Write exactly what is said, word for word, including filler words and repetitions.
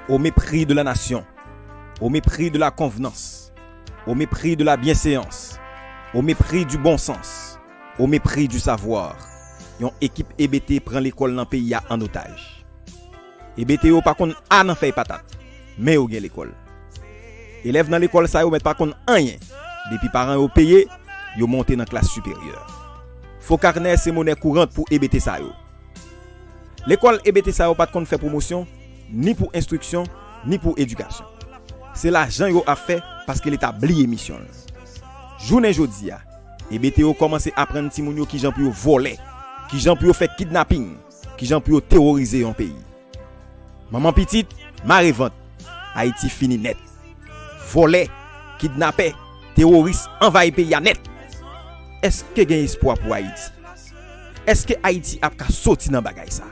Au mépris de la nation, au mépris de la convenance, au mépris de la bienséance, au mépris du bon sens, au mépris du savoir, yon ekip E B T pran lekòl nan peyi a an otaj. E B T yo pa konn a nan fèy patat, men yo gen lekòl. Elèv nan lekòl sa yo mèt pa konn anyen. Depi paran yo peye, yo monte nan klas siperyè. Fo kanè se monè kourant pou E B T sa yo. Lekòl E B T sa yo pa t konn fè pwomosyon, ni pou enstriksyon, ni pou edikasyon. Se lajan yo ap fè paske Leta bliye misyon l. Jounen jodi a, E B T yo kòmanse aprann timoun yo kijan pou yo vòlè, kijan pou yo fè kidnaping, kijan pou yo teworize yon peyi. Manman pitit, mare vant, Ayiti fini nèt. Vòlè, kidnapè, teworis anvayi peyi a nèt. Èske gen espwa pou Ayiti? Èske Ayiti ap ka soti nan bagay sa?